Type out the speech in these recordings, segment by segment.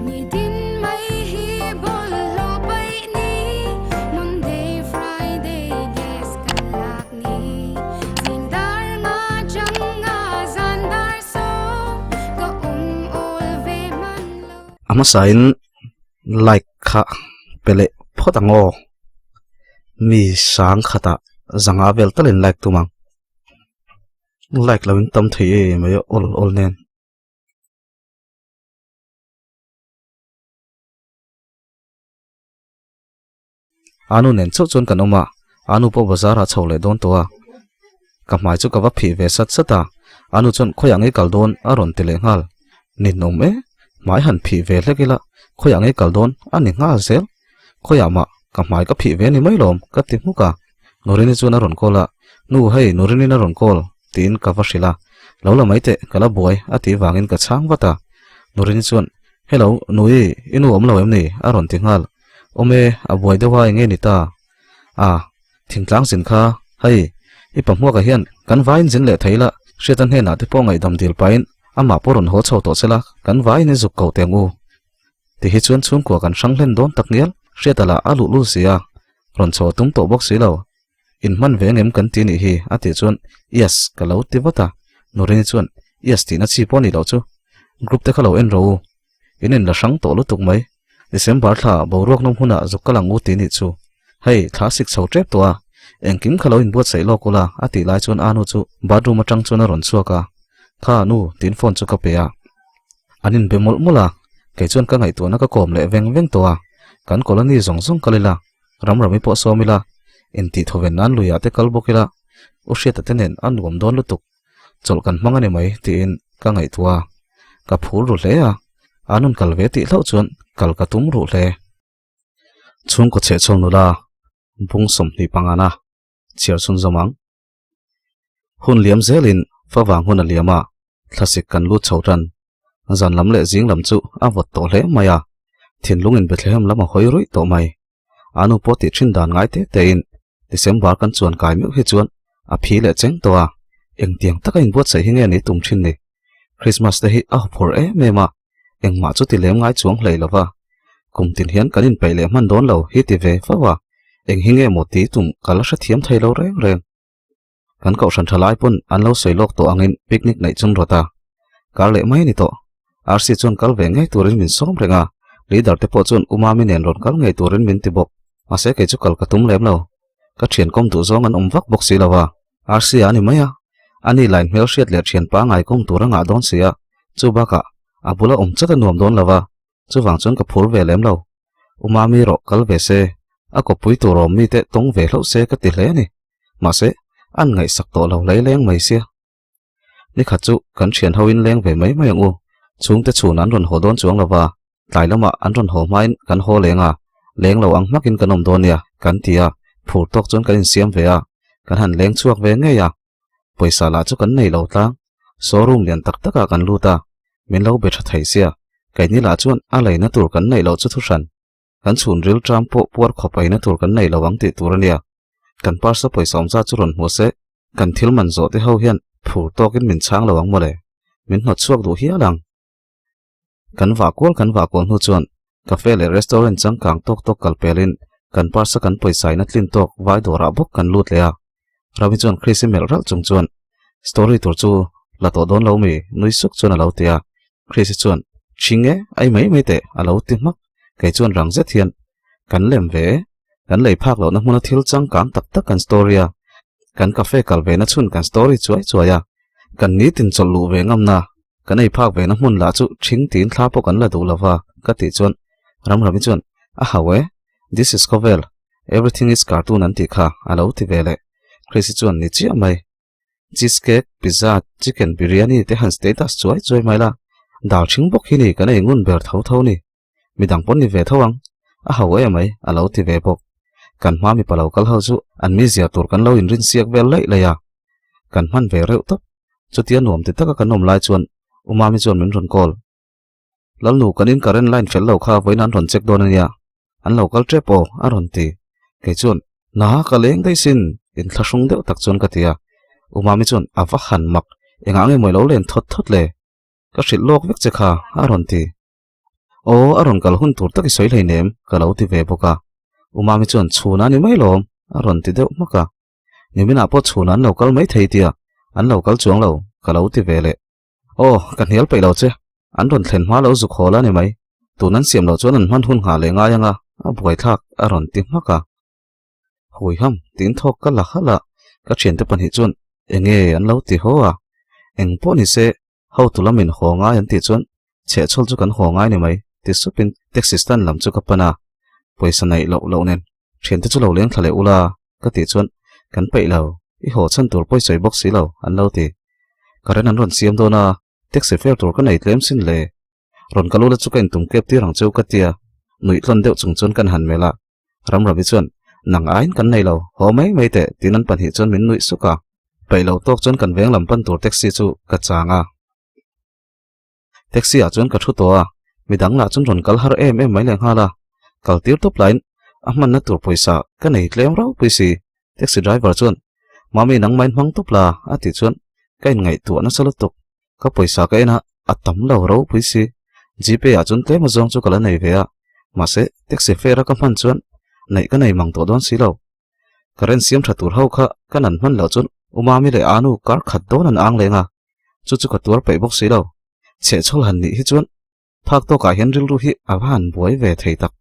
A hmasain like kha pe leh phawt ang aw mi sang khatah zanga vel talin like tum ang like lo in tam thei em mai a awl awl nen. Anu nen chauh chuan kan awm a, Anu pawh bazar ah chho leh dawn tawh a. Ka hmai chu ka va phih ve sat sat a, Anu chuan khawiah ngei kal dawn a rawn ti leh nghal. Ninawm e, hmai han phih ve hlek ila khawiah ngei kal dawn a ni nghal zel. Khawiah mah ka hmai ka phih ve ni mai lawm ka ti hmuk a. Nurini chuan a rawn call a, Nu hei Nurinin a rawn call tiin ka va hrilh a, Lo la mai teh ka la buai a tih vangin ka chhang vat a. Nurini chuan Hello Nui i nu awm lo em ni a rawn ti nghal. Awm e, a buai deuh a enge ni ta? A, thingtlang zin kha, hei, i pa hmuakah hian kan vaiin zin leh thei la, Hriata hnenah te pawh ngaihdam dil pahin amah pawh rawn haw chho tawh se la, kan vaiin i zuk ko teh ang u. Ti hi chuan chhungkua kan hrang hlen dawn tak ngial, Hriata lah a luh lul si a, rawn chho a tum tawh bawk si lo. In hman ve ngem kan ti nih hi a tih chuan yes ka lo ti vat a, Nurini chuan yes tihna chi pawh a nih loh chu, group te kha lo en rawh u, in in la hrang tawh lutuk mai, December thla boruak nawm hunah zuk kal ang u ti nih chu, hei thla sik chho tep tawh a, engkim kha lo inbuatsaih lawk ula a tih lai chuan Anu chu bathroom atang chuan a rawn chhuak a, kha nu tiin phone chu ka pe a, an inbe mawlh mawlh a, kei chuan ka ngaihtuahna ka kawm leh veng veng tawh a, kan colony zawng zawng kal ila. Ram rami pawh sawm ila, intih thawven nan luiah te kal bawk ila, U Hriata te nen a nuam dawn lutuk, chawlh kan hmang a ni mai tiin ka ngaihtuah a, ka phur ru hle a, an rawn kal ve tih hlauh chuan kal ka tum ruh hle. Chhungkaw chhehchhawl nula bung 25 na chhiar chhun zawm ang. Hun liam zelin favang hun a liam a, thlasik kan lut chho tan. Zan lam leh zing lam chu a vawt tawh hle mai a, thinlungin Bethlehem lam a hawi ruih tawh mai. A nu pawh tih thin dan ngai te tein December kan chuan kai meuh hi chuan a phi leh cheng tawh a, engtiang taka inbuatsaih hi nge ni tum thin ni. Christmas te hi a hawphawrh em em a, engmah chu ti lem ngai chuang hlei lo va, kum tin hian kan inpeih leh hman dawn lo hi ti ve fo a, eng hi nge maw ti tum ka la hrethiam thei lo reng reng. Kan kohhran tha lai pawn an lo sawi lawk tawh angin picnic neih chun rawt a, kar leh mai a ni tawh. RC chuan kal ve ngei turin min sawm reng a, leader te pawh chuan U Mami nen rawn kal ngei turin min ti bawk. Mahse kei chu kal ka tum lem lo, ka thian kawm duh zawng an awm vak bawk si lo a. RC a ni mai a, ani line hmel hriat leh thian pangai kawm tur a ngah dawn si a, chu bakah a bula awm chat a nuam dawn lo va, chuvang chuan ka phur ve lem lo. U Mami rawh kal ve se, a kawppui tur awm mite tawng ve hlauh se ka ti hle a ni. Mahse, an ngaihsak tawh lo hlei leng mai sia. Nikhat chu kan thian hoin leng ve mai mai ang u, chhungte chhun an rawn haw dawn chuang lo va, tlai lamah an rawn haw hmain kan haw leng a, leng lo ang hmakin kan awm dawn nia kan ti a, phur tawk chuan kan insiam ve a, kan han leng chhuak ve ngei a, pawisa lah chu kan nei lo tlang, showroom lian tak takah kan lut a, min lo be tha thei sia, keini lah chuan a leina tur kan neih loh chu thuhran. Kan chhun ril ṭam pawh puar khawp eina tur kan nei lo ang tih tur a nia. Kan parsa pawisa awm zat chu rawn hmu se, kan thil man zawh te ho hian phur tawkin min chhang lo ang mawle. Min hnawt chhuak duh hial ang. Kan vah kual kan vah kual hnu chuan cafe leh restaurant changkang tawk tawk kal pelin kan parsa kan pawisa in a tlin tawk vai dawrah bawk kan lut leh a. Rami chuan Chris-i melh ralh chung chuan story tur chu la tawh dawn lo mi nui suk chuan a lo ti a. Chris-i chuan Ching e, ai mai mai teh a lo ti hmak. Kei chuan rang zet hian kan lem ve e, kan lei phak lohna hmuna thil changkang tak tak kan story a, kan cafe kal ve na chhun kan story chuai chuai a, kan nitin chawlh luh ve ngamna, kan ei phak ve na hmun lah chu ṭhing tiin thla pawh kan la duh lova ka tih chuan Ramrami chuan a hau e, this is khawvel, everything is cartoon an tih kha a lo ti ve leh. Chris-i chuan ni chiah mai. Cheese cake, pizza, chicken biryani te han status chuai chuai mai la, dal ṭhing bawk hi ni kan ei ngun ber tho tho ni. Midang pawn ni ve tho ang, a ho e mai a lo ti ve bawk. Kan hma mipa lo kal ho chu an mizia tur kan lo inrin siak vel laih laih a, kan hman ve reuh tawp. Chutia nuam ti taka kan awm lai chuan U Mami chuan min rawn call. Lalnu kan in current line fel lo kha vawiin an rawn check dawn a nia, an lo kal tep aw a rawn ti. Kei chuan, Na ka leng daih sin, inthlahrung deuh tak chuan ka ti a. U Mami chuan, A va han mak, engah nge mawi lo len thawt thawt le? Ka hrilh lawk vek che kha a rawn ti. Aw, a rawn kal hun tur tak i sawi hleinem, ka lo ti ve bawk a. U Mami chuan chhun a ni mai lawm, a rawn ti deuh hmak a. Niminah pawh chhun an lo kal mai thei tia, an lo kal chuang lo, ka lo ti ve leh. Aw, ka hnial peih lo che, an rawn thlen hma lo zuk hawl a ni mai. Tun an siam loh chuan an hman hun nghah leh ngai ang a, a buaithlak, a rawn ti hmak a. Huiham, tiin thawk ka la halh a, ka thiante pahnih chuan enge an lo ti haw a, eng pawh ni se, hotu lamin haw ngai an tih chuan chhehchhawl chu kan haw ngai ni mai ti supin taxi stand lam chu ka pan a, pawisa neih loh loh nen thiante chu lo leng thla leh ula ka tih chuan kan peih lo, i haw chhan tur pawisawi bawk si lo an lo ti. Current an rawn siam dawn a, taxi fare tur ka nei tlem sin le, rawn kal ula chu ka intum kep tir ang cheu ka tia, nuih tlawn deuh chung chuan kan han melh a. Ramrabi chuan, Nang aiin kan nei lo, haw mai mai teh, tiin an pahnih chuan min nuih suk a. Peih lo tawk chuan kan veng lam pan tur taxi chu ka chang a. Taxi ah chuan ka thu tawh a, midang lah chuan rawn kal har em em mai lehnghal a. Kal tir tawp laiin a hmanna tur pawisa ka nei tlem ropui si. Taxi driver chuan, Mami nangmain hmang tawp la, a tih chuan ka inngaihtuah nasa lutuk. Ka pawisa ka en a, a tam lo ropui si. Gpay ah chuan tlem azawng chu ka la nei ve a, mahse taxi fare a ka hman chuan neih ka nei mang tawh dawn si lo. Current siam tha tur ho kha ka nan hman loh chuan U Mami leh Anu kar khat dawn an ang leng a, chu chu ka tuar peih bawk si lo. Chhehchhawl han nih hi chuan phak tawkah hian rilru hi a va han buai ve thei tak.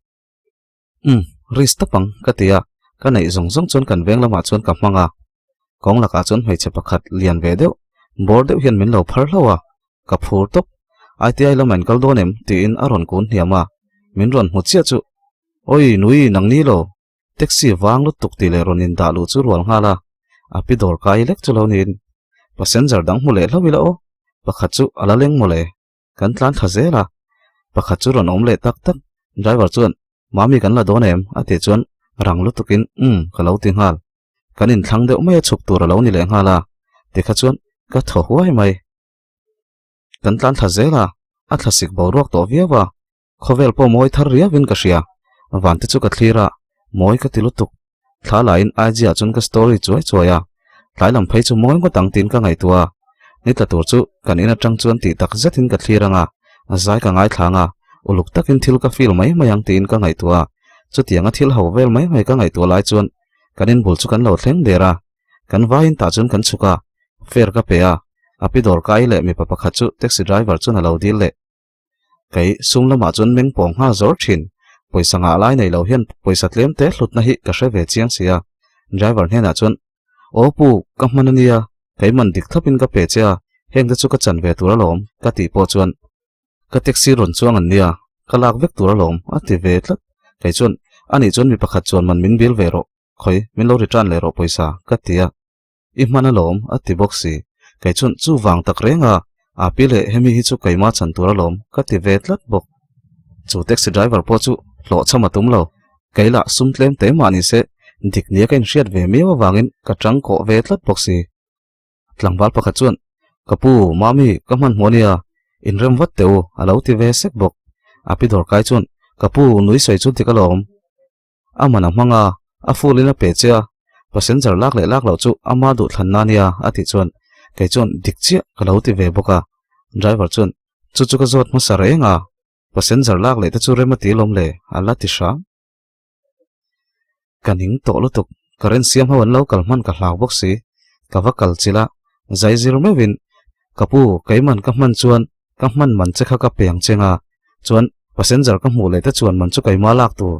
Umm, risk tawp ang, ka ti a, ka neih zawng zawng chuan kan veng lamah chuan ka hmang a. Kawng lakah chuan hmeichhe pakhat lian ve deuh, bawr deuh hian min lo phar hlauh a, ka phur tawp. ITI lamah in kal dawn em? tiin a rawn kun hniam a, min rawn hmu chiah chu, Oi, nui, nang ni lo, taxi vang lutuk tih leh rawn indah luh chu rual nghal a, a pi dawr kai lek chu lo niin. Passenger dang hmu leh hlauh ila aw, pakhat chu a la leng mawle. Kan tlan thla zel a, pakhat chu rawn awm leh tak tak, driver chuan Mami kan la dawn em? a tih chuan rang lutukin umm ka lo ti nghal. Kan inthlang deuh mai a chhuk tur a lo ni leh nghal a, tikha chuan ka thaw huai mai. Kan tlan thla zel a, a thlasik boruak tawh viau a, khawvel pawh mawi thar riauin ka hria, van te chu ka thlir a, mawi ka ti lutuk. Thla laiin IG ah chuan ka story chuai chuai a, tlai lam phei chu mawi ngawt ang tiin ka ngaihtuah a, ni tla tur chu kan in atang chuan tih tak zetin ka thlir ang a, zai ka ngaithla ang a, uluk takin thil ka feel mai mai ang tiin ka ngaihtuah a, chutianga thil ho vel mai mai ka ngaihtuah lai chuan kan inbul chu kan lo thleng der a, kan vaiin tah chuan kan chhuk a, fare ka pe a, a pi dawr kai leh mipa pakhat chu taxi driver chuan a lo dil leh. Kei sum lamah chuan meng pawng nghal zawr thin. Pawisa ngah lai nei lo hian pawisa tlem te hlutna hi ka hre ve chiang si a. Driver hnenah chuan, Aw pu, ka hman a nia, keiman dik thlapin ka pe che a, heng te chu ka chan ve tur alawm, ka tih pawh chuan, Ka taxi rawn chuang an nia, ka lak vek tur alawm, a ti ve tlat. Kei chuan, Anih chuan mi pakhat chuan man min bil ve rawh, khawi, min lo return leh rawh pawisa, ka ti a. I hman alawm, a ti bawk si. Kei chuan chu vang tak reng a, Api leh hemi hi chu keima chan tur alawm, ka ti ve tlat bawk. Chu taxi driver pawh chu hlawhchham a tum lo. Kei lah sum tlem te mah ni se, dik nia ka inhriat ve miau avangin ka tang kawh ve tlat bawk si. Tlangval pakhat chuan, Ka pu, Mami, ka hmanhmawh ania, inrem vat teh u, a lo ti ve sek bawk. Api dawrkai chuan, Ka pu, nui sawi chu dik alawm. A man a hmang a, a full in a pe che a, passenger lak leh lak loh chu ama duh thlanna ania a tih chuan kei chuan dik chiah ka lo ti ve bawk a, driver chuan chu chu ka zawt hmasa reng a, passenger lak leh te chu rem a ti lawm le a la ti hrang. Ka ning tawh lutuk, current siam ho an lo kal hman ka hlau bawk si, ka va kal chilh a, zai zir meuhin ka pu keiman ka hman chuan ka hman man che kha ka pe ang cheng a, chuan passenger ka hmuh leh te chuan man chu keima lak tur.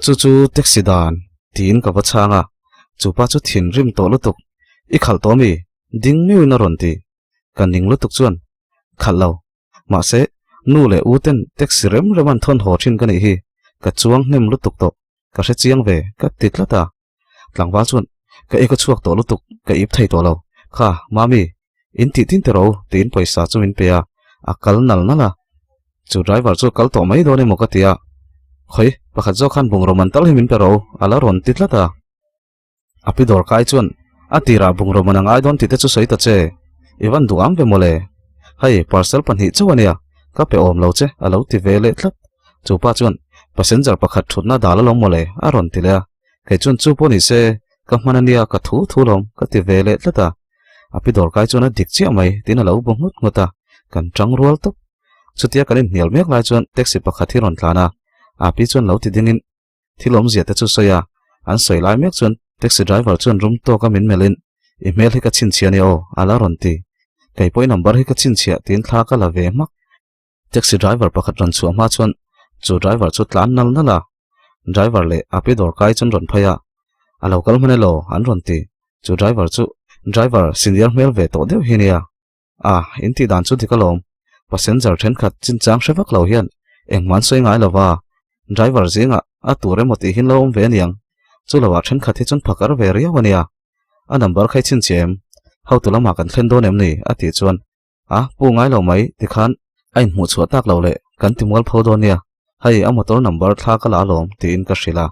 Chu chu taxi dan tiin ka va chhang a, chupa chu thinrim tawh lutuk, I khalh tawh mi? Ding miuin a rawn ti. Ka ning lutuk chuan, Khalh lo. Mahse, nu leh u ten taxi rem rem an thawn haw thin ka nih hi, ka chuang hnem lutuk tawh, ka hre chiang ve, ka ti tlat a. Tlangval chuan, Ka eka chhuak tawh lutuk, ka ip thei tawh lo. Kha, Mami, in tih tin tiraw u? tiin pawisa chu min pe a, a kal nal nal a. Chu driver chu a kal tawh mai dawn emaw ka ti a. Khawi, pakhat zawk khan bungraw man tal hi min pe rawh u, a la rawn ti tlat a. A pi dawr kai chuan, A tirah bungraw man a ngai dawn tih te chu sawi ta che. I van duh ang ve mawle. Hei, parcel pahnih chauh a nia, ka pe awm lo che, a lo ti ve leh tlat. Chu pa chuan, Passenger pakhat thutna dal alawm mawle, a rawn ti leh a. Kei chuan chu pawh ni se, ka hman a nia, ka thu thu lawm, ka ti ve leh tlat a. A pi dawr kai chuan a dik chiah mai, tiin a lo bu nghut nghut a, kan tang rual tawp. Chutia kan inhnial mek lai chuan taxi pakhat hi rawn tlan a, Api chuan lo ti dingin thil awmzia te chu sawi a, an sawi lai mek chuan taxi driver chuan rum tawka min melhin I hmel hi ka chhinchhiah a nia aw, a la rawn ti. Kei pawh i number hi ka chhinchhiah tiin thla ka la ve hmak. Taxi driver pakhat rawn chhuah hma chuan chu driver chu tlan nal nal a, driver leh a pi dawr kai chuan rawn phei a, a lo kal hman elaw an rawn ti. Chu driver chu driver senior hmel ve tawh deuh hi nia. A, in tih dan chu dik alawm. Passenger thenkhat chinchang hre vak lo hian engmah an sawi ngai lova, driver zingah a tur emaw tih hin lo awm ve aniang. Chu lovah thenkhat hi chuan phakar ve riau ania. A number kha i chhinchhiah em? Hotu lamah kan thlen dawn em ni? a tih chuan A, pu ngai lo mai, tikhan a inhmuh chhuah tak lo leh kan ti mual pho dawn nia, hei a motor number thla ka la alawm tiin ka hrilh a.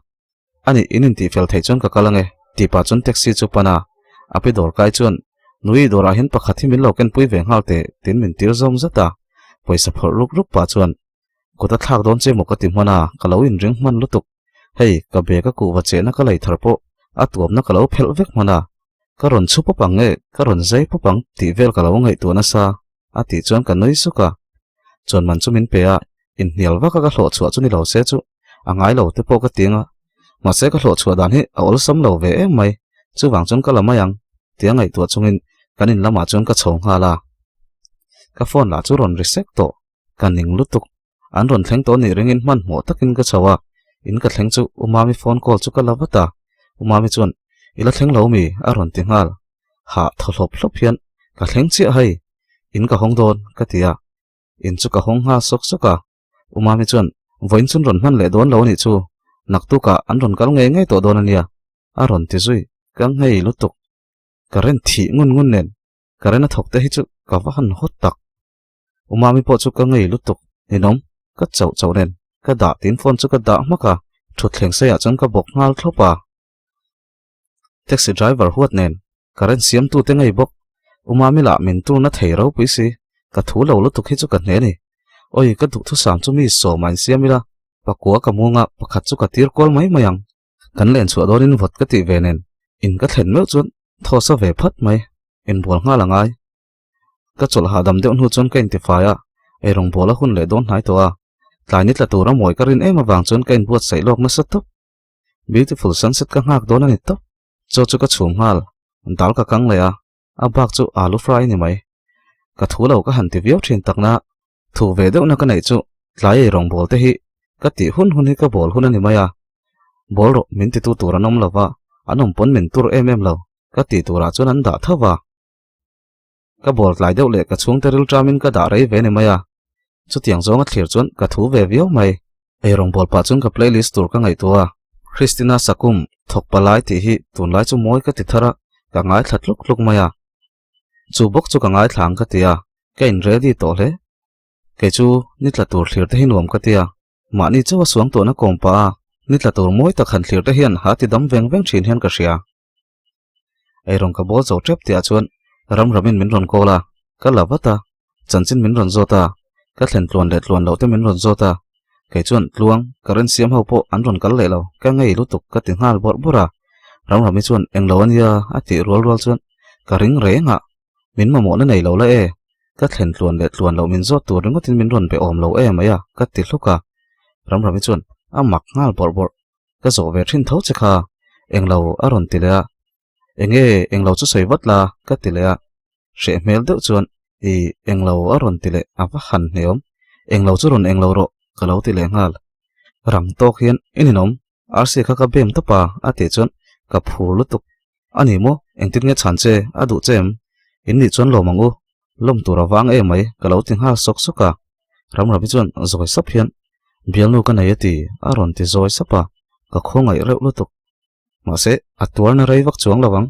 Ani, in intihfel theih chuan ka kal ange, tih pah chuan taxi chu pan a, a pi dawr kai chuan Nui dawrah hian pakhat hi min lo kenpui ve nghal teh tiin min tir zawm zat a, pawisa phawrh ruk ruk pah chuan kut a thlak dawn che maw ka ti hman a, ka lo inring hman lutuk, hei ka bag a kuhva chehna ka lei thar pawh a tuamna ka lo phelh vek hman a, Ka rawn chhu pawp ang nge, ka rawn zai pawp ang tih vel ka lo ngaihtuah nasa a tih chuan ka nui suk a. Chuan man chu min pe a, inhnial vak a ka hlawh chhuah chu ni lo se chu a ngai lo te pawh ka ti ang a. Mahse ka hlawh chhuah dan hi a awlsam lo ve em mai, chuvang chuan ka la mai ang tia ngaihtuah chungin kan in lamah chuan ka chho nghal a. Ka phone lah chu rawn ri sek tawh, ka ning lutuk. An rawn thleng tawh nih ringin hmanhmawh takin ka chho a, in ka thleng chu U Mami phone call chu ka la vat a, U Mami chuan I la thleng lo mi? a rawn ti nghal. Hah thaw hlawp hlawp hian Ka thleng chiah hei, in ka hawng dawn ka ti a, in chu ka hawng nghal sawk sawk a, U Mami chuan Vawiin chun rawn hman leh dawn lo a nih chu, naktukah an rawn kal ngei ngei tawh dawn a nia a rawn ti zui, ka nghei lutuk. Ka ren thih ngun ngun nen ka ren a thawk te hi chu ka va han hawt tak. U Mami pawh chu ka ngei lutuk, ninawm, ka chauh chauh nen ka dah tiin phone chu ka dah hmak a, thutthleng seiah chuan ka bawk nghal thlawp a. Taxi driver huat nen current siamtu te ngei bawk, U Mami lah min turna thei ropui si, ka thu lo lutuk hi chu ka hne ni. Awi ka duhthusam chu mi sawm a insiam ila, pakua ka munga pakhat chu ka tir kual mai mai ang. Kan len chhuah dawnin vawt ka tih ve nen in ka thlen meuh chuan thaw sa ve phat mai, inbual nghal a ngai. Ka chawlh hahdam deuh hnu chuan ka intifai a, eirawng bawl a hun leh dawn hnai tawh a. Tlai ni tla tura mawi ka rin em avang chuan ka inbuatsaih lawk nasa tawp. Beautiful sunset ka nghak dawn a ni tawp. Chaw chu ka chhum nghal, dal ka kang leh a, a bak chu alu fry ni mai. Ka thu lo ka han ti viau thin takna, thu ve deuhna ka neih chu tlai eirawng bawl te hi ka tih hun hun hi ka bawl hun a ni mai a. Bawl rawh min titu tur an awm lo va, an awm pawn min tur em em lo, ka tih turah chuan an dah tho va. Ka ball tlai deuh leh ka chhungte rilṭamin ka dah rei ve ni mai a, chutiang zawnga thlir chuan ka thu ve viau mai. Eirawng bawl pah chuan ka playlist tur ka ngaihtuah a, Christina Sakum thawk palai tih hi tunlai chu mawi ka ti thar a, ka ngaithla tluk tluk mai a. Chu bawk chu ka ngaithla ang ka ti a, ka in ready tawh hle. Kei chu ni tla tur thlir te hi nuam ka ti a, mahni chauha suang tawhna kawm pah a, ni tla tur mawi tak han thlir te hian ha ti dam veng veng thin hian ka hria. Eirawng ka bawl zo tep tihah chuan ram ramin min rawn call a, ka la vat a, chanchin min rawn zawt a, ka thlen tluan leh tluan loh te min rawn zawt a, kei chuan tluang current siam ho pawh an rawn kal leh lo, ka ngei lutuk ka ti nghal bawrh bawrh a, ram rami chuan englo a nia a tih rual rual chuan ka ring reng a, min mamawhna nei lo la e, ka thlen tluan leh tluan loh min zawt tur ringawtin min rawn be awm lo em mai a ka ti hluk a, ram rami chuan a mak nghal bawrh bawrh. Ka zawh ve thin tho che kha, englo a rawn ti leh a. Enge englo chu sawi vat la ka ti leh a. Hreh hmel deuh chuan i englo a rawn ti leh a va han hneawm. Englo chu rawn englo rawh ka lo ti leh nghal. Rang tawk hian i ninawm, Arsi kha ka bem tawp a a tih chuan ka phur lutuk. A ni maw, engtin nge chhan che a duh che em? In nih chuan lawm ang u, lawm tur a vang em mai ka lo ti nghal sawk sawk a. Ramrabi chuan zawi sap hian, Bialnu ka nei a ti, a rawn ti zawi sap a, ka khawngaih reuh lutuk. Mahse, a tuarna rei vak chuang lo ang.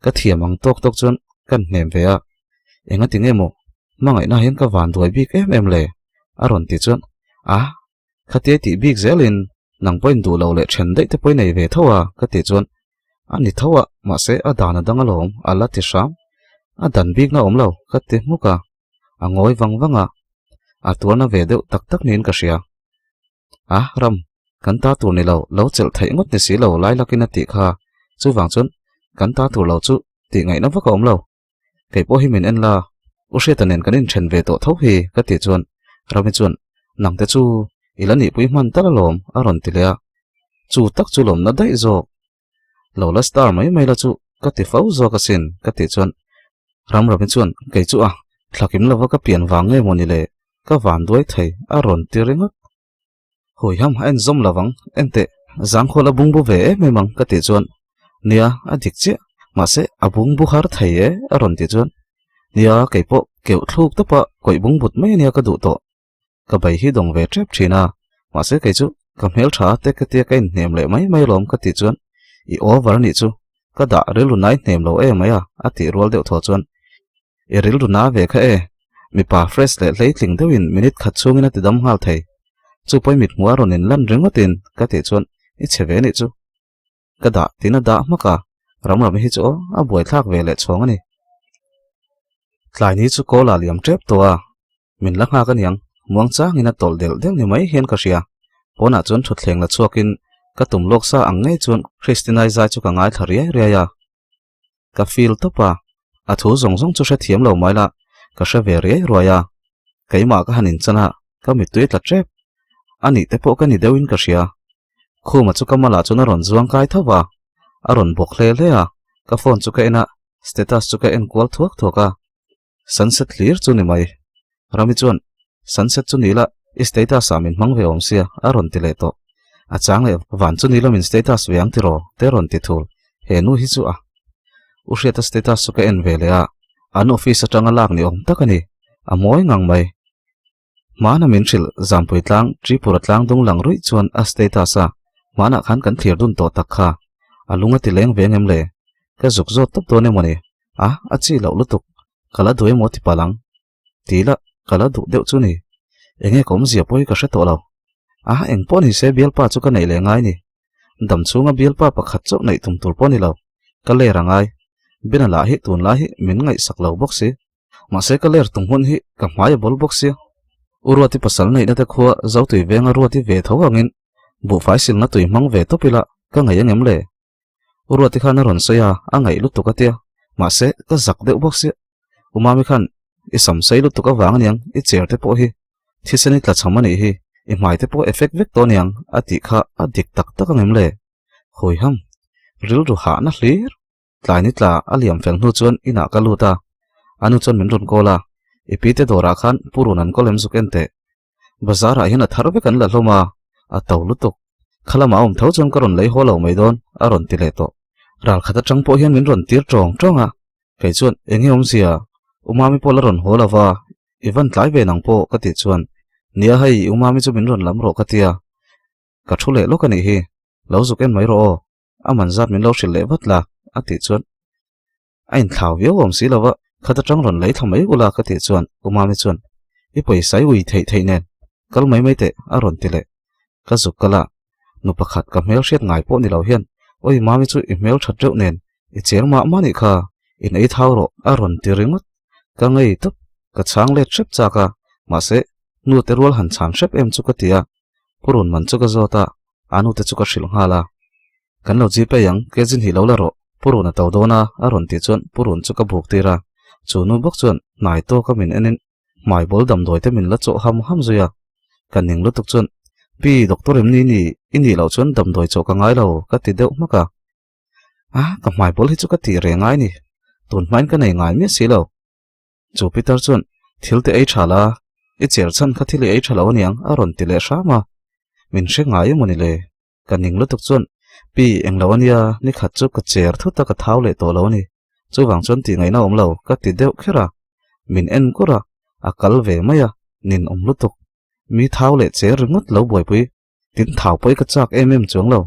Ka thiam ang tawk tawk chuan kan hnem ve a. Engati nge maw, hmangaihna hian ka van duai bik em em le? a rawn ti chuan, A, khatia tih bik zelin nang pawhin duh lo leh then daih te pawhin nei ve tho a, ka tih chuan, A ni tho a, mahse a dan a dang alawm, a la ti hram. A dan bikna awm lo, ka ti hmuk a. A ngawi vang vang a, a tuarna ve deuh tak tak niin ka hria. A, ram, kan ta tur ni lo, lo chelh theih ngawt ni si lo lai lakin a tih kha, chuvang chuan kan ta tur lo chu tih ngaihna vak a awm lo. Kei pawh hi min en la, U Hriata nen kan inthen ve tawh tho hi ka tih chuan. Rami chuan, Nangte chu i la nihpui hman tal alawm, a rawn ti leh a. Chu tak chu lawmna daih zawk. Lo la star mai mai la chu ka ti fo zawk asin, ka tih chuan Ramrami chuan, Kei chu a, thlakim lova ka pian vang nge mawni le, ka van duai thei, a rawn ti ringawt. Huiham a en zawm lovang, enteh, zangkhawl a bungbu ve em em ang, ka tih chuan, Nia, a dik chiah, mahse a bungbu har thei e, a rawn tih chuan, Nia, kei pawh keuh thluk tawpa kawih bungbut mai ania ka duh tawh. Ka bai hi dawng ve tep thin a, mahse kei chu ka hmeltha te ka tia ka inhnem leh mai mai alawm ka tih chuan, I over anih chu, ka dah rilru nai hnem lo em mai a, a tih rual deuh thaw chuan, I rilru na ve kha e, mipa fresh leh hleitling deuhin minute khat chhungin a ti dam nghal thei. Chu pawh i mithmuh a rawn inlan ringawtin ka tih chuan, I chhe ve anih chu. Ka dah tiin a dah hmak a, Ramrami hi chu aw a buaithlak ve leh chhawng a ni. Tlai ni chu kawl ah liam tep tawh a, min la nghak aniang, muang changin a tawlh delh deuh ni mai hian ka hria. Pawnah chuan thutthleng la chhuakin ka tum lawk sa ang ngei chuan Christinai zai chu ka ngaithla riai riai a. Ka feel tawp a, a thu zawng zawng chu hrethiam lo mai la, ka hre ve riai ruai a. Keimah ka han inchan a, ka mittui tla tep. A nih te pawh ka ni deuhin ka hria. Khuma chu ka malah chuan a rawn zuang kai tho va, a rawn bawk hle hle a, ka phone chu ka en a, status chu ka en kual thuak thuak a. Sunset hlir chu ni mai. Rami chuan, Sunset chu ni la, i status ah min hmang ve awm sia, a rawn ti leh tawh. A chang leh, Van chu ni la min status ve ang tiraw? te rawn ti thul. He nu hi chu a. U Hriata status chu ka en ve leh a, an office atanga lak ni awm tak a ni. A mawi ngang mai. Hmana min hrilh Zampui tlang Tripura tlang dung lang ruih chuan a status a, hmanah khan kan thlir dun tawh tak kha. A lung a ti leng ve ngem le? Ka zuk zawt tawp dawn emaw ni? A, a chi loh lutuk. Ka la duh emaw ti palh ang. Ti la, ka la duh deuh chu ni. Enge ka awmzia pawh hi ka hre tawh lo. A, eng pawh ni se bialpa chu ka neih leh ngai ni. Dam chhunga bialpa pakhat chauh neih tum tur pawh ni lo. Ka ler a ngai. Bena lah hi tunlai hi min ngaihsak lo bawk si. Mahse ka ler tum hun hi ka hmai a bawl bawk sia. U Ruati pasal neihna te khua Zotui venga Ruati ve tho angin buhfai silna tui hmang ve tawp ila ka ngaih angem le? U Ruati khan a rawn sawi a, a ngaih lutuk a tia. Mahse ka zak deuh bawk sia. U Mami khan i sam sei lutuk avang aniang i chair te pawh hi thisen i tla cham anih hi, i hmai te pawh effect vek tawh aniang a tih kha a dik tak tak angem le? Hawiham, rilru hahna hlir. Tlai ni tla a liam fel hnu chuan inah ka lut a, a nu chuan min rawn call a, I pi te dawrah khan Pu Run an call em zuk en teh. Bazar ah hian a thar vek an la hlawm a, a to lutuk. Kha lamah a awm tho chuan ka rawn lei haw lo mai dawn, a rawn ti leh tawh. Ral khat atang pawh hian min rawn tir tawng tawng a, kei chuan eng nge awmzia, U Mami pawh la rawn haw lo va, i van tlai ve nang pawh ka tih chuan, Nia hei, U Mami chu min rawn lam rawh ka ti a, ka thu leh lawk a nih hi, lo zuk en mai rawh aw. A man zat min lo hrilh leh vat la, a tih chuan a inthlau viau awm si lo va, khat atang rawn lei thla mai ula ka tih chuan U Mami chuan i pawisa i ui theih theih nen kal mai mai teh a rawn ti leh. Ka zuk kal a, nu pakhat ka hmel hriat ngai pawh ni lo hian Oi Mami chu i hmel that reuh nen i cher mah mah nih kha, in ei thau rawh a rawn ti ringawt. Ka ngei tawp, ka chhang let hrep chak a, mahse nu te rual han chhan hrep em chu ka ti a, Pu Run man chu ka zawt a, A nute chu ka hrilh nghal a. Kan lo Gpay ang, Kezin hi lo la rawh, Pu Run a to dawn a, a rawn tih chuan Pu Run chu ka buk tir a. Chu nu bawk chuan hnai tawka min enin hmai bawl damdawi te min la chawh ham ham zui a. Ka ning lutuk chuan, Pi, Doctor em ni ni, i nih loh chuan damdawi chawh ka ngai lo, ka ti deuh hmak a. A, ka hmai bawl hi chu ka tih reng ngai ni, tun hmain ka nei ngai miah si lo. Chu Peter chuan, Thil te ei tha la, i cher chhan kha thil i ei tha lo aniang, a rawn ti leh hram a. Min hre ngai emaw ni le? Ka ning lutuk chuan, Pi, englo ania, ni khat chu ka cher thut a ka thau leh tawh lo a ni. Chuvang chuan tih ngaihna awm lo, ka ti deuh kher a. Min en kur a, a kal ve mai a, nin awm lutuk. Mi thau leh cher ringawt lo buaipui, tin thau pawh i ka chak em em chuang lo.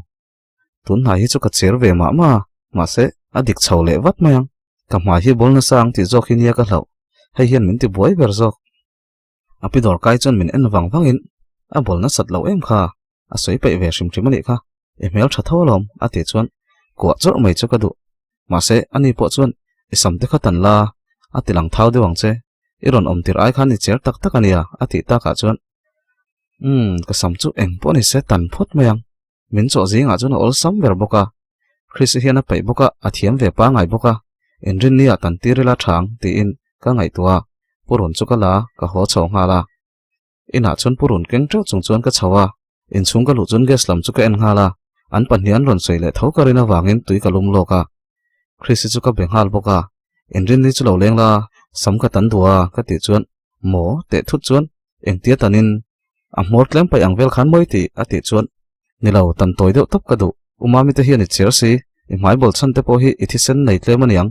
Tun hnai hi chu ka cher ve mah mah a, mahse a dik chho leh vat mai ang. Ka hmai hi bawl nasa ang tih zawk hi nia ka hlauh, hei hian min ti buai ber zawk. A pi dawr kai chuan min en vang vangin, A bawl nasat loh em kha, a sawi peih ve hrim hrim a nih kha, i hmel tha tho alawm a tih chuan kuah chawrh mai chu ka duh. Mahse ani pawh chuan i sam te kha tan la, a ti lang thau deuh ang che, i rawn awm tir ai khan i cher tak tak a nia a tih takah chuan, Umm, ka sam chu eng pawh ni se tan phawt mai ang. Min chawh zingah chuan a awlsam ber bawk a, Chris-i hian a peih bawk a, a thiam ve pangai bawk a, inrinni-ah tan tir ila tha ang tiin ka ngaihtuah a, Pu Run chu ka la a, ka haw chho nghal a. Inah chuan purun keng teuh chung chuan ka chho a, inchhung ka luh chuan gas lam chu ka en nghal a, an pahnih an rawn sawi leh tho ka rin avangin tui ka lum lawk a. Chrisy chu ka be nghal bawk a, Inrinni chu lo leng la, sam ka tan duh a ka tih chuan maw teh thut chuan engtia tanin a hmawr tlem paih ang vel khan mawi tih a tih chuan ni lo tan tawi deuh tawp ka duh. U Mami te hian i chher si, i hmai bawl chhan te pawh hi i thisen nei tlem aniang.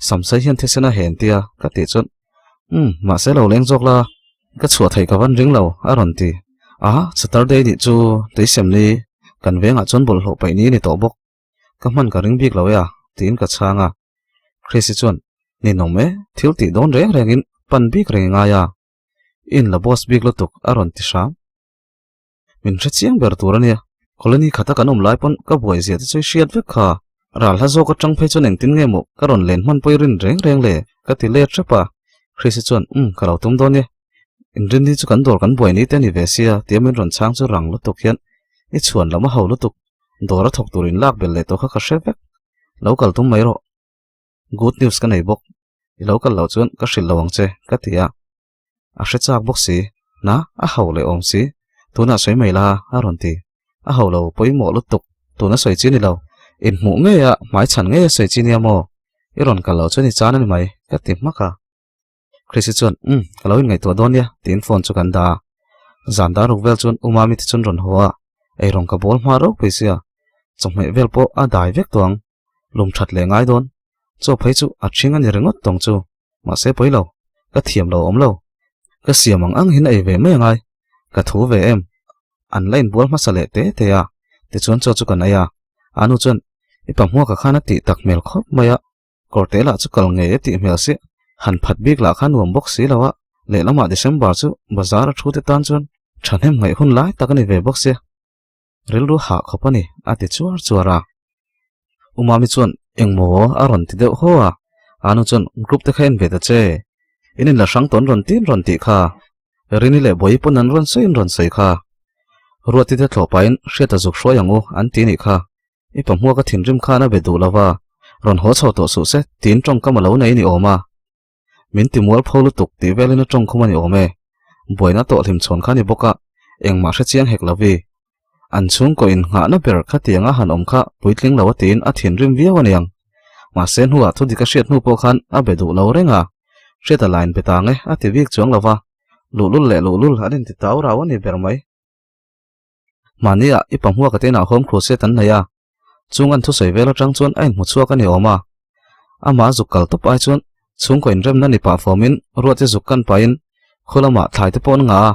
Samsai hian thisen a hen tia ka tih chuan umm mahse lo leng zawk la, ka chhuah theih ka van ring lo a rawn ti. A, Saturday nih chu tuisem ni kan vengah chuan bawlhhlawh paih ni a ni tawh bawk. Ka hman ka ring bik lo e a, tiin ka chhang a. Chrissy chuan, Ninawm e, thil tih dawn reng rengin pan bik reng i ngai a. I inla boss bik lutuk a rawn ti hram. Min hre chiang ber tur a nia, colony khata kan awm lai pawn ka buai zia te chu i hriat vek kha. Ral hla zawk atang phei chuan engtin nge maw ka rawn len hman pawh i rin reng reng le, ka ti let hrep a. Chrissy chuan, Umm, ka lo tum dawn e. Inrinni chu kan dawr kan buai ni te a ni ve sia, tia min rawn chhang chu rang lutuk hian i chhuan lam a ho lutuk. Dawr a thawk tur in lak belh leh tawh kha ka hre vek. Lo kal tum mai rawh. Good news ka nei bawk. I lo kal loh chuan ka hrilh lo ang che, ka ti a. A hre chak bawk si. Na, a hau leh awm si. Tunah sawi mai la, a rawn ti. A hau lo pawimawh lutuk. Tuna sawi chi ni lo. Inhmuh ngei a, hmai chhan ngei a sawi chi nia maw? I rawn kal loh chuan i chan a ni mai, ka ti hmak a. Chrissy chuan, Umm, ka lo inngaihtuah dawn nia, tiin phone chu kan dah a. Zan dar ruk vel chuan U Mami te chuan rawn haw a, eirawng ka bawl hma ropui sia, chawhmeh vel pawh a dai vek tawh ang, lum that leh ngai dawn. Chaw phei chu a ṭhing a ni ringawt tawng chu, mahse pawi lo, ka thiam lo awm lo. Ka siam ang ang hin a ei ve mai angai, ka thu ve em. An la inbual hmasa leh te te a, tichuan chaw chu kan ei a. Anu chuan, I pahmuaka khan a tih tak hmel khawp mai a. Kawrte lah chu kal ngei e tih hmel si, han phat bik lah kha nuam bawk si lo a, lehlamah December chu bazar a thu te tan chuan thahnem ngaih hun lai tak a ni ve bawk sia. Rilru hah khawp a ni, a ti chuar chuar a. U Mami chuan engmaw a rawn ti deuh haw a, Anu chuan group te kha en ve ta che, in inla hrang tawn rawn tin rawn tih kha, Rini leh Bawihi pawn an rawn sawi in rawn sawi kha. Ruati te thlawh pahin Hriata zuk hruai ang u an ti nih kha. I pahmuaka thinrim khan a be duh lo va, rawn haw chho tawh suh se, tiin tawngkam a lo nei a ni awm a. Min ti mual pho lutuk tih velin a tawngkhum a ni awm e. Buaina tawh hlim chhawn kha a ni bawk a, engmah hre chiang hek lo vi. An chhungkaw innghahna ber khatianga han awm kha puitling lo a tiin a thinrim viau a niang. Mahse hnuah thudik a hriat hnu pawh khan a be duh lo reng a. Hriata lain be tang e a ti bik chuang lo va, luhlul leh luhlul an inti tau rau a ni ber mai. Mahnia i pahmuaka te inah home crusade an nei a, chung an thusawi vel atang chuan a inhmu chhuak a ni awm a. Amah zuk kal tawp ai chuan chhungkaw inremna ni pah fawmin ruahte zuk kan pahin khu lamah thlai te pawh an ngah a,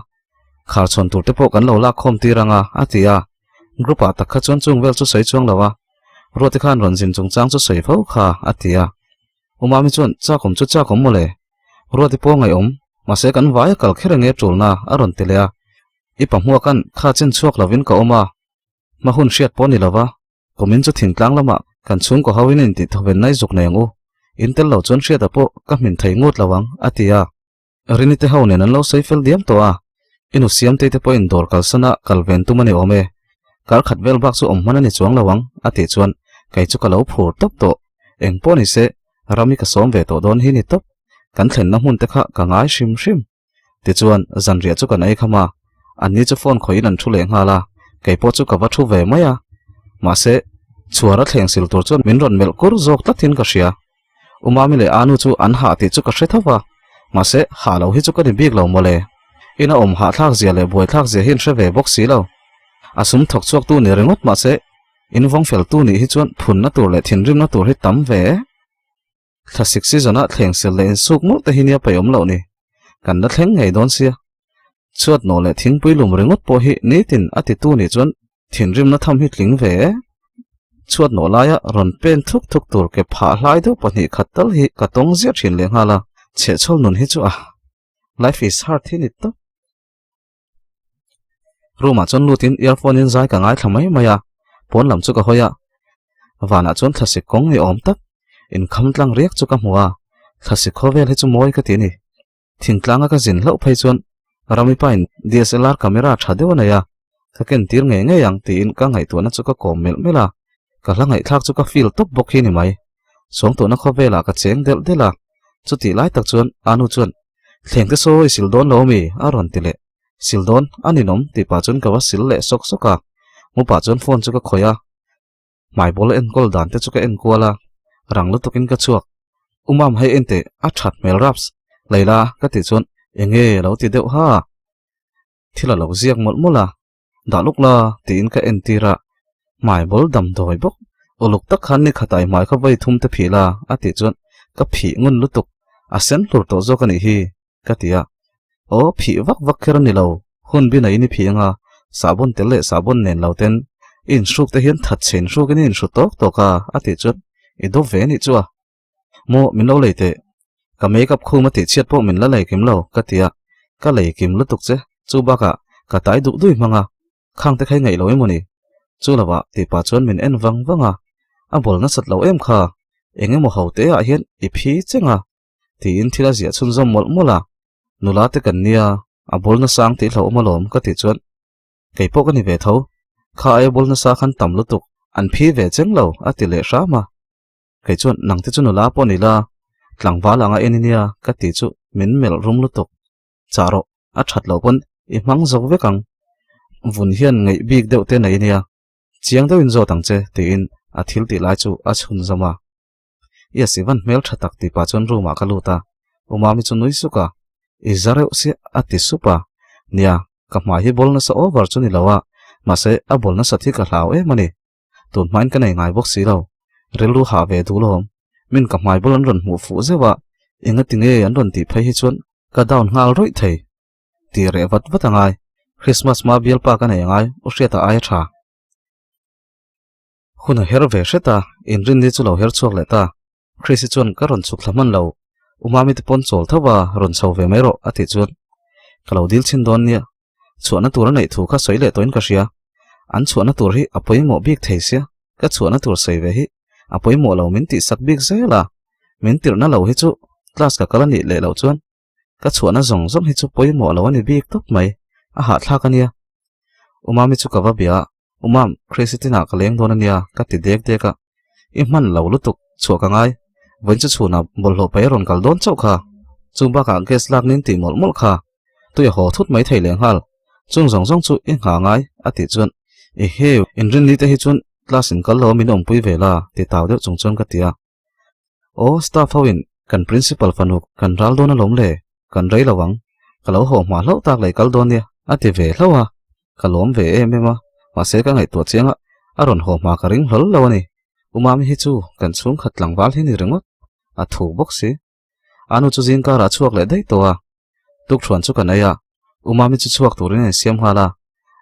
khar chhawn tur te pawh kan lo lak khawm tir ang a, a ti a. Group ah tak kha chuan chung vel chu sawi chuang lo a, ruahte khan rawn zin chungchang chu sawi fo kha, a ti a. Umami chuan chakawm chu chakawm mawle, ruahte pawh ngaihawm, mahse kan vaia kal kher enge tulna a rawn ti leh a. I pahmuakan kha chen chhuak lovin ka awm a, hma hun hriat pawh ni lova, kumin chu thingtlang lamah kan chhungkaw ho in intih thawven nai zuk nei ang u, in tel lo chuan hriata pawh ka hmin thei ngut lo ang, a ti a. Rini te ho nen an lo sawi fel diam tawh a, i nu Siamtei te pawhin dawr kalsana kal ven tum a ni awm e, kar khat vel bak chu awm hman a ni chuang lo ang, a tih chuan kei chu ka lo phur tawp tawh, eng pawh ni se, ram i ka sawm ve tawh dawn hi ni tawp, kan thlenna hmun te kha ka ngai hrim hrim. Tichuan, zanriah chu kan ei kham a, anni chu phone khawihin an thu leh nghal a, kei pawh chu ka va thu ve mai a. Mahse, chhuar a thleng sil tur chuan min rawn melh kur zawk tlatin ka hria. U Mami leh Anu chu an hah tih chu ka hre tho va, mahse, hah lo hi chu ka ni bik lo mawle. Ina awm hahthlak zia leh buaithlak zia hi an hre ve bawk si lo. A sum thawk chhuaktu ni ringawt mahse, in vawng feltu nih hi chuan phunna tur leh thinrimna tur hi tam ve e. Thlasik season ah thleng sel leh insuk mawlh te hi nia paih awm loh ni. Kan la thleng ngei dawn sia. Chhuat nawh leh thingpui lum ringawt pawh hi nitin a titu nih chuan thinrimna tham hi tling ve e. Chhuat nawh laia rawn pen thuk thuk tur ke phah hlai deuh pahnih khat tal hi ka tawng ziah thin leh nghal a, chhehchhawl nun hi chu a life is hard hi ni tawp. Room ah chuan lutin earphone in zai ka ngaithla mai mai a, pawn lam chu ka hawi a, vanah chuan thlasik kawng ni awm tak inkham tlang riak chu ka hmu a, thlasik khawvel hi chu mawi ka ti a ni. Thingtlanga ka zin hlauh phei chuan Rami pa in DSLR camera tha deuh a nei a, ka ken tir ngei ngei ang tiin ka ngaihtuahna chu ka kawm melh melh a, ka hla ngaihthlak chu ka feel tawp bawk hi ni mai. Sawngtuahna khawvelah ka cheng delh delh a, chutih lai tak chuan Anu chuan Thleng te sawi sil dawn lo ami? a rawn ti leh. Sil dawn a ninawm tih pah chuan ka va sil leh sawk sawk a, mu pah chuan phone chu ka khawih a, hmai bawla enkawl dan te chu ka enkual a, rang lutukin ka chhuak. U Mam hei enteh a that hmel raps, Leila ka tih chuan enge a lo ti deuh ha. Thil a lo ziak mawlh mawlh a, dah luk la tiin ka entir a, hmai bawl damdawi bawk uluk tak khan ni khatai hmai kha vawi thum te phih la a tih chuan ka phih ngun lutuk, a sen hlur tawh zawk a nih hi ka ti a, aw phih vak vak kher a ni lo, hun bi naiin i phih anga sahbawn tel leh sahbawn nen lo ten i inhruk te hian that chhe inhrukin i inhru tawk tawk a a tih chuan i dawp ve a nih chu a. Maw min lo lei teh, ka make up khum a tih chhiat pawh min la lei kim lo ka ti a, ka lei kim lutuk che, chu bakah ka tai duh dui hmang a, khang te kha i ngaih lo emaw ni? Chu lovah tih pah chuan min en vang vang a, a bawl nasat lo em kha, eng emaw ho te ah hian i phi cheng a tiin thil a ziah chhunzawm mawlh mawlh a, nula te kan nia, a bawl nasang tih hlauhawm alawm ka tih chuan Kei pawh ka ni ve tho, kha aia bawl nasa khan tam lutuk, an phi ve cheng lo a ti leh hram a. Kei chuan nang te chu nula pawh ni la, tlangval anga en i nia ka ti chu min melh rum lutuk. Chah rawh, a that loh pawn i hmang zawk vek ang. Vun hian ngaih bik deuh te nei nia, chiang deuhin zawt ang che tiin a thil tih lai chu a chhun zawm a. I a si van hmel tha tak tih pah chuan room ah ka lut a, U Mami chu nui suk a, I za reuh sia a ti sup a, nia ka hmai hi bawl nasa over chu ni lo a, mahse a bawl nasat hi ka hlau em a ni. Tun hmain ka nei ngai bawk si lo. Rilru hah ve duh lawm. Min ka hmai bul an rawn hmuh fuh zeuh a, engati nge an rawn tih phei hi chuan ka down nghal rawih thei. Tih reh vat vat a ngai. Christmas hma bialpa ka nei angai, u Hriata ai a tha. Hun a her ve hret a, inrinni chu lo her chhuak leh ta. Chrissy chuan ka rawn chhuk thla hman lo, u Mami te pawn chawl tho va, rawn chho ve mai rawh a tih chuan ka lo dil chhin dawn nia. Chhuahna tur a neih thu kha sawi leh tawhin ka hria. An chhuahna tur hi a pawimawh bik thei sia, ka chhuahna tur sawi ve hi a pawimawh lo min tihsak bik zel a, min tirhna lo hi chu class ka kal a nih leh loh chuan ka chhuahna zawng zawng hi chu pawimawh lo a ni bik tawp mai, a hahthlak a nia. U Mami chu ka va bia a, U Mam, Chrissy tinah ka leng dawn a nia ka ti dek dek a, I hman lo lutuk, chhuah ka ngai, vawiin chu chhunah bawlhhlawh paih a rawn kal dawn chauh kha, chung bakah gas lak nin tih mawlh mawlh kha. Tui a haw thut mai thei leh nghal, chung zawng zawng chu i nghah ngai a tih chuan i heu inrinni te hi chuan class in kal lo a min awmpui ve la ti tau deuh chung chuan ka ti a. Aw staff ho in kan principal fanu kan ral dawn alawm le, kan rei lo ang, ka lo haw hma hlauh tak leh kal dawn nia a ti ve hlauh a, ka lawm ve em em a, mahse ka ngaihtuah chiang a, a rawn haw hma ka ring hlawl lo a ni. U Mami hi chu kan chhungkhat tlangval hi ni ringawt, a thu bawk si. A nu chu zing karah a chhuak leh daih tawh a, tukṭhuan chu ka nei a, U Mami chu chhuak turin a insiam nghal a,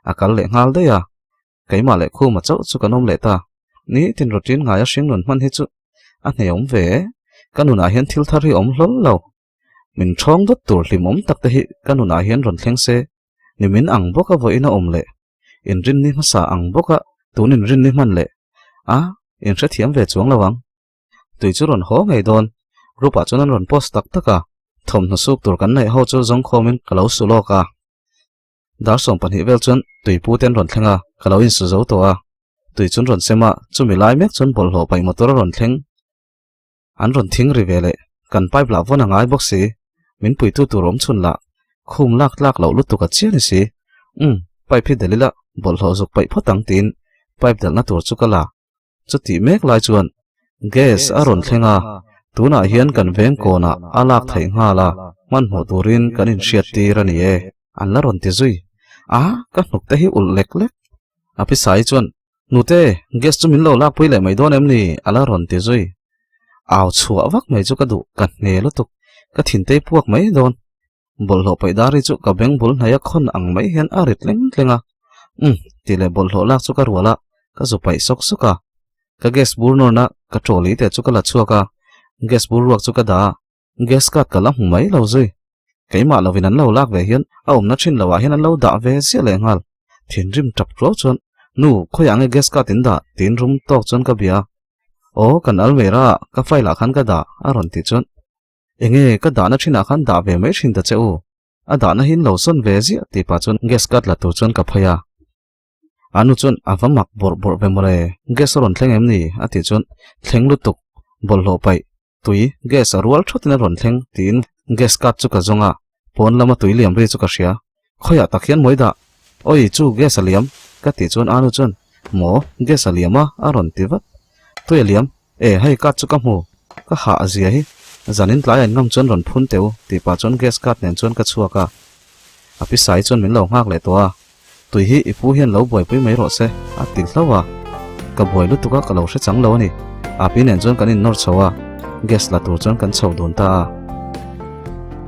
a kal leh nghal daih a, keimah leh Khuma chauh chu kan awm leh ta. Nitin routine ngaia hring nun hman hi chu a hneawm ve e, ka nunah hian thil thar hi awm hlawl lo. Min ṭhawng dawt tur hlimawm tak te hi ka nunah hian rawn thleng se, ni min ang bawka vawiin a awm leh inrinni hmasa ang bawka tun inrinni hman leh a inhrethiam ve chuang lo ang. Tui chu rawn haw ngei dawn. Group ah chuan an rawn post tak tak a, thawmhnaw suk tur kan neih ho chu zawng khawmin ka lo su lawk a. Dar 12 vel chuan tuipu te an rawn thleng a, ka lo insu zo tawh a. Tui chu an rawn sem a, chumi lai mek chuan bawlhhlawh paih motor a rawn thleng. An rawn thing ri ve leh, kan pipe lah vawn a ngai bawk si. Min puitu tur awm chhun lah khum lak tlak loh lutuk a chian i si. Umm, pipe hi delh ila bawlhhlawh zuk paih phawt ang tiin pipe delhna tur chu ka la. Chutih mek lai chuan gas a rawn thleng a, tunah hian kan veng kawnah a lak theih nghal a, hmanhmawh turin kan inhriat tir a ni e, an la rawn ti zui. A, ka hnuk te hi ulh lek lek. A pisai chuan, Nute, gas chu min lo lakpui leh mai dawn em ni? a la rawn ti zui. Au chhuah vak mai chu ka duh, ka hne lutuk, ka thintei puak mai dawn. Bawlhhlawh paih dar hi chu ka beng bul hnaia khawn ang mai hian a rit tleng tleng a. Umm, tih leh bawlhhlawh lak chu ka rual a, ka zu paih sawk sawk a. Ka gas bur nawrna ka trolley te chu ka la chhuak a, gas bur ruak chu ka dah a, gas card ka la hmu mai lo zui. Keimah lovin an lo lak ve hian a awmna thin loah hian an lo dah ve ziah leh nghal. Thinrim tap ruau chuan, Nu, khawiah nge gas card in dah? tiin rum tawk chuan ka bia a. Aw, kan almera ah ka file ah khan ka dah, a rawn tih chuan. Enge ka dahna thinah khan dah ve mai thin ta che u, a dahna hi lo sawn ve ziah tih pah chuan gas cut la tur chuan ka phei a. A nu chuan a va mak bawrh bawrh ve mawle, gas a rawn thleng em ni? a tih chuan thleng lutuk, bawlhhlawh paih, tui, gas a rual thatin a rawn thleng tiin gas cut chu ka zawng a, pawn lama tui liam ri chu ka hria. Khawiah tak hian mawi dah? Awi chu gas a liam ka tih chuan Anu chuan Maw gas a liam a a rawn ti vat. Tui a liam e hei card chu ka hmu ka hah a zia hi zanin tlai a in ngam chuan rawn phun teu tih pah chuan gas card nen chuan ka chhuak a. A pi sai chuan min lo nghak leh tawh a. Tui hi i pu hian lo buaipui mai rawh se a ti hlauh a. Ka buai lutuk a ka lo hre chang lo a ni. A pi nen chuan kan innawr chho a, gas la tur chuan kan chho dun ta a.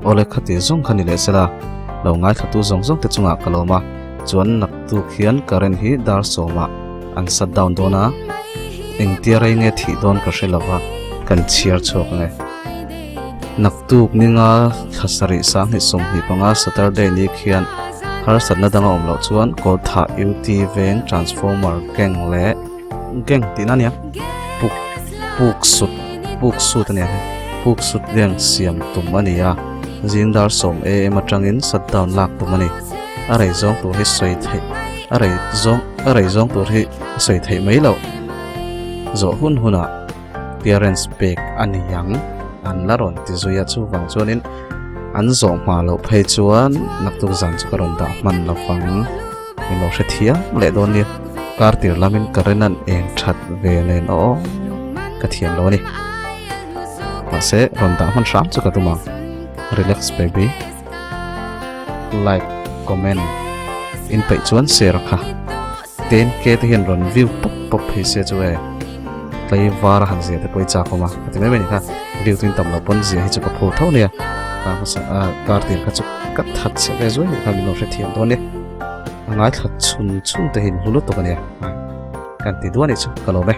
Awle khati zawng kha ni leh sela, lo ngaithlatu zawng zawng te chungah ka lawm a, chuan naktuk hian current hi dar sawmah an shut down dawn a, engtia rei nge thih dawn ka hre lova, kan chhiar chhuak ang e. Naktuk ninga thla sarih sanghnih 25 Saturday ni khian harsatna danga awm loh chuan Kawrthah UT veng transformer gang leh gang tihna ania puk puk sut puk sut ania hei puk sut gang siam tum a ni a zing dar sawm am atangin shutdown lak tum a ni a rei zawng tur hi sawi theih a rei zawng a rei zawng tur hi a sawi theih mai loh zawh hun hunah Clearance pek a ni ang an la rawn ti zui a chuvang chuanin an zawh hma loh phei chuan naktuk zan chu ka rawn dah hman lo vang min lo hre thiam leh dawn nia kar tir lamin current an eng that ve nen aw ka thiam lo a ni mahse rawn dah hman hram chu ka tum ang relax baby like comment in peih chuan share kha. 10k te hian rawn view pawp pawp phei se chu e tlai var a han zia te pawh i chak awm a ka ti mai mai ni kha view tuin tam lo pawn zia hi chu ka phur tho nia ka hmasa a kar tir kha chu ka that chhe ve zuai kha min lo hre thiam dawn nia a ngai thla chhun chhun te hin hlu lutuk ania kan ti duan ni chu ka lawm e.